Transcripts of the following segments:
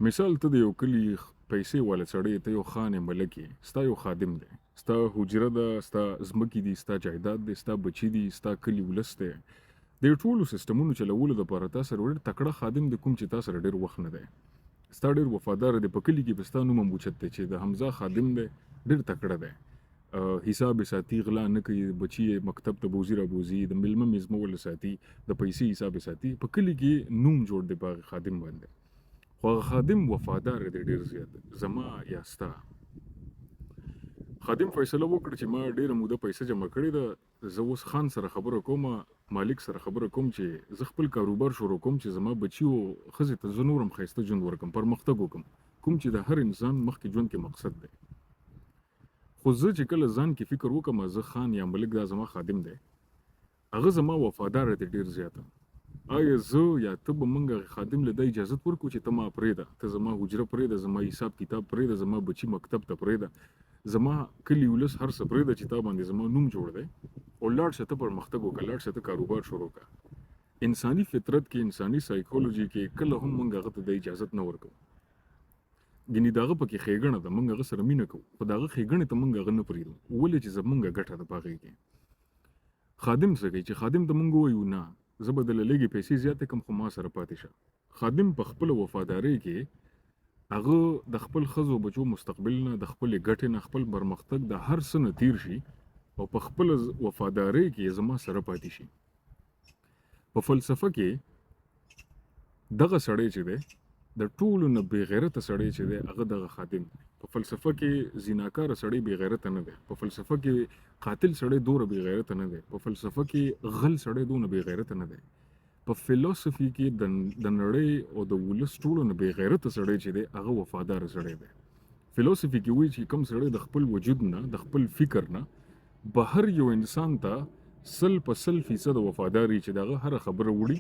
مثال ته د یو کلي پیسې والا سړی یې، ته یو خان یې، ملک یې، ستا یو خادم دی، ستا حجره ده، ستا ځمکې دي، ستا جایداد دی، ستا بچي دي، ستا کلي ولس دی. د ټولو سیستمونو چلولو لپاره تا سره ډېر تکړه خادم دی، کوم چې تا سره ډېر وخت نه دی، ستا ډېر وفادار دی. په کلي کې په ستا نوم هم اوچت دی چې د حمزه خادم دی، ډېر تکړه دی، حساب یې ساتي، غلا نه کوي، بچي یې مکتب ته بوځي را بوځي، د میلمه میزمه ورله ساتي، د پیسې حساب یې ساتي. په کلي کې نوم جوړ دی په هغه خادم باندې، خو هغه خادم وفادار دی ډېر زیات. زما یا ستا خادم فیصله وکړه چې ما ډېره موده پیسه جمع کړې ده، زه اوس خان سره خبره کوم، مالک سره خبره کوم چې زه خپل کاروبار شروع کوم، چې زما بچي او ښځې ته زه نور هم ښایسته ژوند ورکړم، پرمختګ وکړم، کوم چې د هر انسان مخکې ژوند کې مقصد دی. خو زه چې کله ځان کې فکر وکړم، زه خان یا ملک، دا زما خادم دی، هغه زما وفادار دی ډېر زیاته، آیا زه یا ته به موږ هغه خادم له دا اجازت ورکړو چې ته ما پرېږده، ته زما حجره پرېږده، زما حساب کتاب پرېږده، زما بچي مکتب ته پرېږده، زما کلي ولس هر څه پرېږده چې تا باندې زما نوم جوړ دی، او لاړ شه ته پرمختګ وکړه، لاړ شه ته کاروبار شروع کړه؟ انساني فطرت کې، انساني سایکولوژي کې کله هم موږ هغه ته د اجازت نه ورکوو. ګنې د هغه پکې ښېګڼه ده، موږ هغه سره مینه کوو، خو د هغه ښېګڼې ته موږ هغه نه پرېږدو، ولې چې زمونږ ګټه ده په هغې کې. خادم څه کوي؟ چې خادم ته موږ ووایو نه، زه به دله لږې پیسې زیاتې کړم، خو ما سره پاتې شه، خادم په خپله وفادارۍ کې هغه د خپل ښځو او بچو مستقبل نه، د خپلې ګټې نه، خپل پرمختګ د هر څه نه تیر شي او په خپله وفادارۍ کې زما سره پاتې شي. په فلسفه کې دغه سړی چې دی، د ټولو نه بې غیرته سړی چې دی، هغه دغه خادم دی. په فلسفه کې زیناکاره سړی بې غیرته نه دی، په فلسفه کې قاتل سړی دوره بې غیرته نه دی، په فلسفه کې غل سړی دونه بې غیرته نه دی. په فلسفي کې د نړۍ او د ولس ټولو نه بې غیرته سړی چې دی، هغه وفادار سړی دی. فلسفي کې وایي چې کوم سړی د خپل وجود نه، د خپل فکر نه بهر یو انسان ته 100% وفادار وي، چې د هغه هره خبره وړي،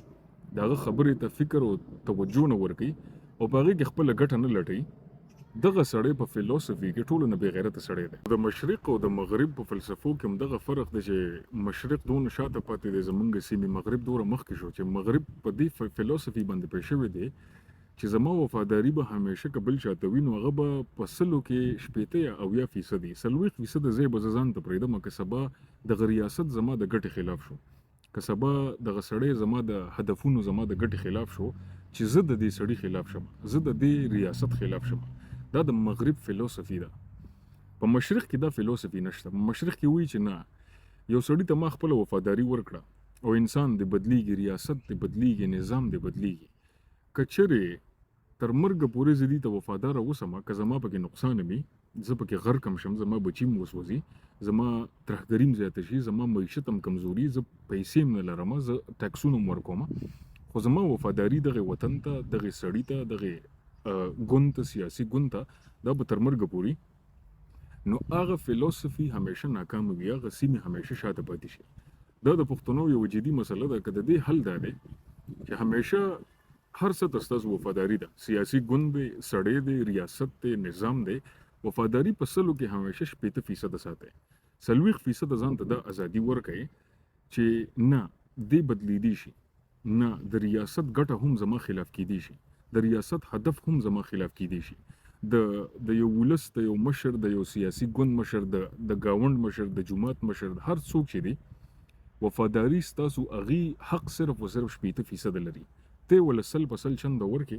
د هغه خبرې ته فکر او توجه نه ورکوي او په هغې کې خپله ګټه نه لټوي، دغه سړی په فلسفي کې ټولو نه بې غیرته سړی دی. د مشرق او د مغرب په فلسفو کې هم دغه فرق دی چې مشرق دونه شاته پاتې دی زمونږ سیمې، مغرب دوره مخکې شو، چې مغرب په دې فلسفي باندې پوه شوی دی چې زما وفاداري به همیشه که بل چاته وي، نو هغه به په سلو کې 60 یا 70% وي، 40% ځای به زه ځان ته پرېږدم. که سبا دغه ریاست زما د ګټې خلاف شو، که سبا دغه سړی زما د هدفونو، زما د ګټې خلاف شو، چې زه د دې سړي خلاف شم، زه د دې ریاست خلاف شم. دا د مغرب فلسفي ده. په مشرق کې دا فلسفي نشته. په مشرق کې وایي چې نه، یو سړي ته ما خپله وفاداري ورکړه او انسان دې بدلیږي، ریاست دې بدلیږي، نظام دې بدلیږي، که چېرې تر مرګه پورې زه دې ته وفادار اوسم، که زما پکې نقصان وي، زه پکې غرق هم شم، زما بچي هم وسوځي، زما ترهګري هم زیاته شي، زما معیشت هم کمزوري، زه پیسې هم نه لرم، زه ټکسونه هم ورکوم، خو زما وفاداري دغه وطن ته، دغه سړي ته، دغه ګوند ته، سیاسي ګوند ته، دا به تر مرګه پوري. نو هغه فلسفي همیشه ناکام وي، هغه سیمې همیشه شاته پاتې شي. دا د پښتنو یوه جدي مسله ده، که د دې حل دا دی چې همیشه هر څه ته ستاسو وفاداري ده، سیاسي ګوند دی، سړی دی، ریاست دی، نظام دی، وفاداري په سلو کې همیشه 60% ساتئ، 40% ځان ته دا ازادي ورکړئ چې نه، دې بدلیدی شي، نه، د ریاست ګټه هم زما خلاف کیدی شي، د ریاست هدف هم زما خلاف کیدی شي، د یو ولس د یو مشر، د یو سیاسي ګوند مشر، د ګاونډ مشر، د جومات مشر، هر څوک چې دی، وفاداري ستاسو هغې حق صرف و صرف 60% لري، ته وله 100% چنده ورکې،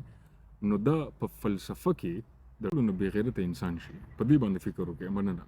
نو دا په فلسفه کې د ټولو نه بې غیرته انسان شي. په دې باندې فکر وکړئ. مننه.